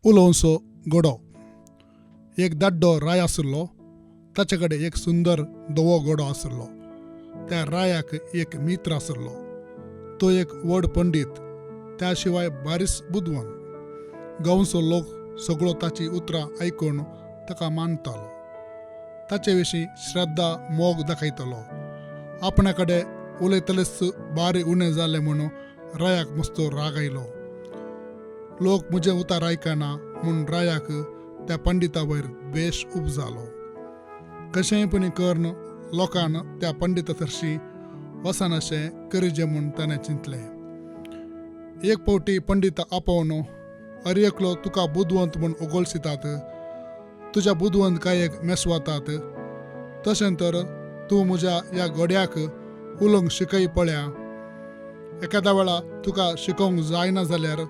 उलोवंसो गडो. एक दाड्डो राय आशिल्लो. ताचे कडेन एक सुंदर धवो गडो आशिल्लो. त्या रायाक एक मित्र आशिल्लो. तो एक व्हड पंडीत, त्या शिवाय बारीस बुदवंत. गांवचो लोक सगळो ताची उतरां आयकून ताका मानतालो, ताचे विशीं श्रद्धा मोग दाखयतालो. आपणा कडेन उलयतलेच बारी उणें जालें म्हणून रायाक मस्तो राग आयलो. लोक म्हजें उतार आयकना म्हूण रायाक त्या पंडिता वयर द्वेश उपजालो. कशेंय पुणी करून लोकान त्या पंडिता सरशी वचनाशें करिजें म्हूण ताणें चिंतलें. एक फावटी पंडिता आपोवन, अरे एकलो तुका बुदवंत म्हूण उगोलसितात, तुज्या बुदवंतकायेक मेसवातात, तशें तर तूं म्हज्या ह्या गड्याक उलोवंक शिकय पळया. एखाद्या वेळा तुका शिकोवंक जायना जाल्यार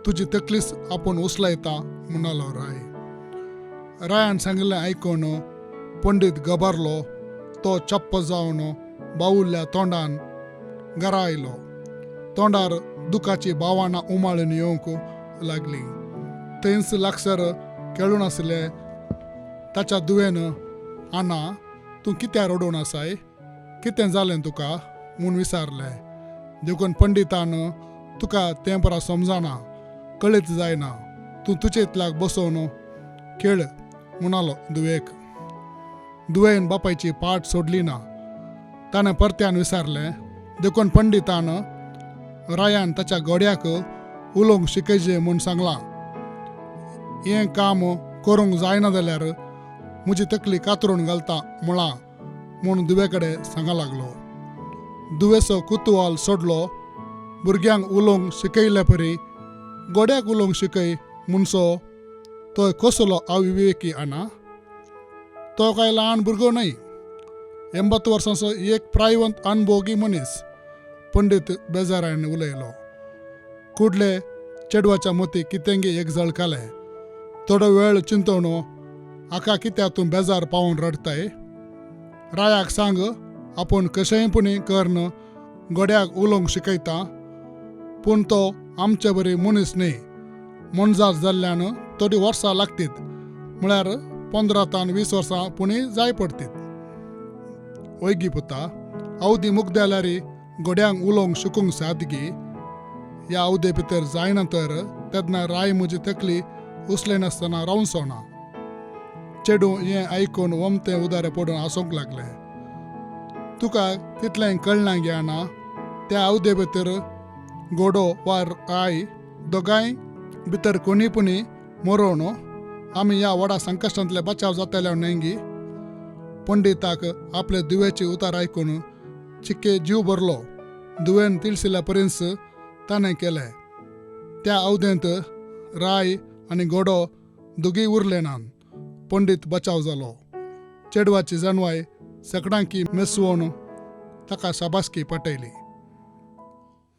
तुजी तकलीच आपूण उचलायता, म्हणालो राय. रायान सांगिल्लें आयकून पंडीत गबारलो. तो चप्प जावन बावुल्ल्या तोंडान घरा आयलो. तोंडार दुखाची भावना उमाळून येवंक लागली. थंयच लागसर खेळून आसले ताच्या दुवेन, आना, तूं कित्याक रडून आसाय, कितें जालें तुका, म्हूण विचारलें. देखून पंडितान, तुका तें परा समजना, कळीत जायना, तूं तुजे इतल्याक बसोवन खेळ, म्हणालो दुवेक. दुवेन बापायची पाट सोडली ना. ताणें परत्यान विचारलें. देखून पंडितान, रायान ताच्या घोड्याक उलोवंक शिकयचें म्हूण सांगलां. हें काम करूंक जायना जाल्यार म्हजी तकली कातरून घालता म्हळां, म्हूण दुवे कडेन सांगा लागलो. दुवेचो कुतवाल सोडलो. भुरग्यांक उलोवंक शिकयले परी घोड्याक उलोवंक शिकय म्हणसो तो कसलो अविवेकी आना? तो काय ल्हान भुरगो न्हय, 80 वर्सांचो एक प्रायवंत अनभोगी मनीस. पंडीत बेजारान उलयलो. कुडले चेडवाच्या मती कितेंगी एक जळकालें. थोडो वेळ चिंतून, हाका कित्याक तूं बेजार पावून रडताय? रायाक सांग, आपूण कशेंय पुणी करून घोड्याक उलोवंक शिकयता, पूण तो आमचे बरी मनीस न्ही. मोनजात जाल्ल्यान थोडीं वर्सां लागतीत, म्हळ्यार 15 तान 20 वर्सां पुणी जाय पडतीत. वैगी पुता, अवधी मुगदाल्यार घोड्यांक उलोवंक शिकूंक सादगी. ह्या अवधे भितर जायना तर तेन्ना राय म्हजी तकली उचलयनासतना रावचो ना. चेडूं हें आयकून वमतें उदारे पडून हांसूंक लागलें. तुका तितलें कळना गे ना? त्या अवधे भितर घोडो वा राय दोगांय भितर कोणी पुणी मरोवन आमी ह्या व्हडा संकश्टांतले बचाव जातले न्हय गी? पंडिताक आपले दुवेची उतार आयकून चिक्के जीव भरलो. दुवेन तिळसिल्या पर्यंत ताणें केलें. त्या अवधेंत राय आनी घोडो दोगीय उरले नात. पंडीत बचाव जालो. चेडवाची जाणवाय सगळ्यांकी मेसवून ताका शाबासकी पाटयली.